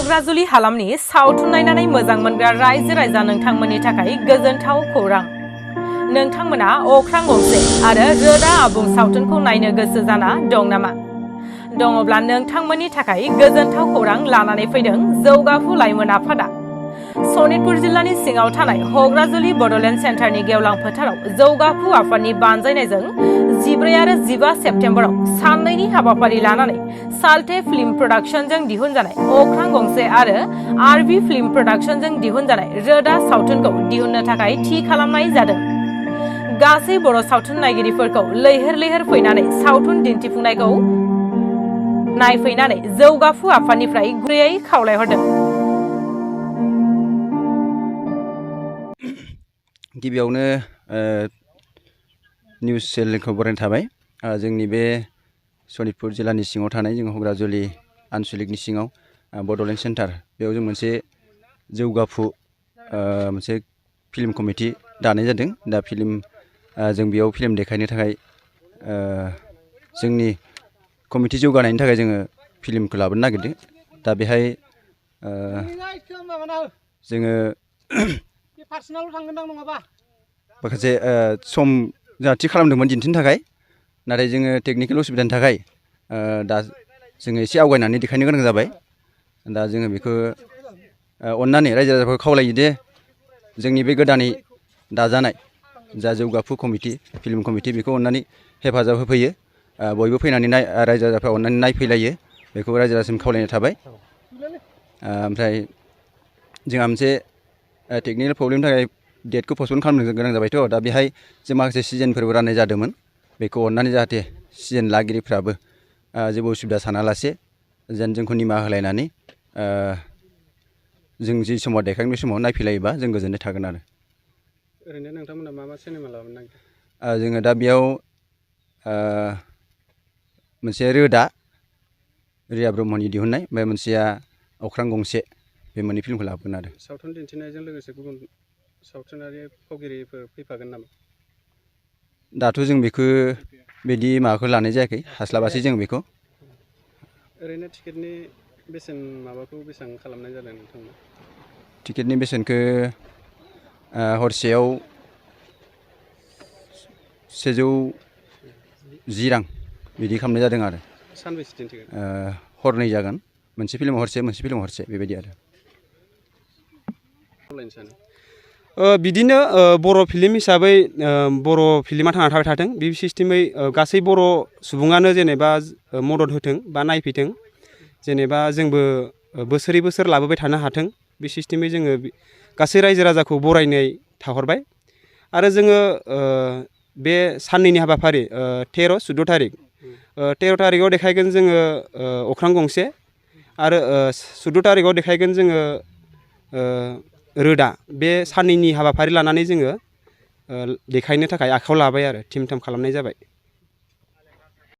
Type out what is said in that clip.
हग्राजुलि हालामनि सावथुन नायनानै मोजां मोनग्रा रायजो राजा नोंथांमोननि थाखाय गोजोनथाव खौरां। नोंथांमोना अख्रां गंसे आरो रोदा आबुं सावथुनखौ नायनो गोसो जाना दं नामा? दङब्ला नोंथांमोननि थाखाय गोजोनथाव खौरां लानानै फैदों जौगाफु लाइमोन आफादा। सनितपुर जिल्लानि सिङाव थानाय हग्राजुलि बड'ल सेन्टारनि गेवलां फोथाराव जौगाफु आफादनि बानजायनायजों 14 आरो 15 सेप्तेम्बराव साननैनि हाबाफारि लानानै साल्टे फिल्म प्रडाक्शनजों दिहुनजानाय अख्रां गंसे आरो आरबि फिल्म प्रडाक्शनजों दिहुनजानाय रोदा सावथुनखौ दिहुननो थाखाय थि खालामनाय जादों। गासै बर' सावथुन नायगिरिफोरखौ लैहोर लैहोर फैनानै सावथुन दिन्थिफुंनायखौ नायफैनानै जौगाफु आफादनिफ्राय गुरैयै खावलायहरदों। गिबियावनो निउस चेनेलखौ बरायनाय थाबाय। जोंनि बे सनितपुर जिल्लानि सिङाव थानाय जों हग्राजुलि आनसलिकनि सिङाव बड'लेण्ड सेन्टार बेयाव जों मोनसे जौगाफु मोनसे फिल्म कमिटि दानाय जादों। दा जों बेयाव फिल्म देखायनो थाखाय जोंनि कमिटि जौगानायनि थाखाय जोङो फिल्मखौ लाबोनो नागिरदों। दा बेहाय जोङो माखासे सम जोंहा थि खालामदोंमोन दिन्थिनो थाखाय, नाथाय जोङो टेकनिकेल उसुबिदानि थाखाय दा जोङो एसे आवगायनानै देखायनो गोनां जाबाय। दा जोङो बेखौ अननानै रायजो राजाफोरखौ खावलायो दे जोंनि बे गोदानै दाजानाय जा जौगाफु कमिटि फिल्म कमिटि बेखौ अननानै हेफाजाब होफैयो। बयबो फैनानै रायजो राजाफ्रा अननानै नायफैलायो, बेखौ रायजो राजासिम खावलायनाय थाबाय। ओमफ्राय जोंहा मोनसे टेकनिकेल प्रब्लेमनि थाखाय डेटखौ पस्टपन खालामनो गोनां जाबायथ'। दा बेहाय जों माखासे सिजनफोरबो राननाय जादोंमोन। बेखौ अननानै जाहाथे सिजन लागिरिफ्राबो जेबो उसुबिदा सानालासे जेन जोंखौ निमाहा होलायनानै जों जि समाव देखायगोन बे समाव नायफैलायोबा जों गोजोननाय थागोन आरो। ओरैनो नोंथांमोना मा सिनेमा लाबोनो नागिरदों? जोङो दा बेयाव मोनसे रोदा रिया ब्रह्मनि दिहुननाय, ओमफ्राय मोनसेया अख्रां गंसे, बे मोननै फिल्मखौ लाबोगोन आरो। सावथुन दिन्थिनायजों लोगोसे गुबुन सावथुनारि फावगिरिफोर फैफागोन नामा? दाथ' जों बेखौ बिदि माबाखौ लानाय जायाखै, हास्लाबासै जों बेखौ। ओरैनो टिकेटनि बेसेन बेसेबां खालामनाय जादों नोंथांमोना? टिकेटनि बेसेनखौ हरसेयाव 110 रां बिदि खालामनाय जादों आरो। सानबेसे दिन्थिगोन? हरनै जागोन, मोनसे फिल्माव हरसे मोनसे फिल्माव हरसे बेबायदि आरो। बिदिनो बर' फिल्म हिसाबै बर' फिल्मा थांना थाबाय थाथों, बे सिस्टेमै गासै बर' सुबुङानो जेनेबा मदद होथों बा नायफैथों। जेनेबा जोंबो बोसोरै बोसोर लाबोबाय थानो हाथों, बे सिस्टेमै जोङो गासै रायजो राजाखौ बरायनाय थाहरबाय। आरो जोङो बे साननैनि हाबाफारि 13-14 थारिख 13 थारिखआव देखायगोन जोङो अख्रां गंसे, आरो 14 थारिखआव देखायगोन जोङो रोदा। बे साननैनि हाबाफारि लानानै जोङो देखायनो थाखाय आखायाव लाबाय आरो थिम थाम खालामनाय जाबाय।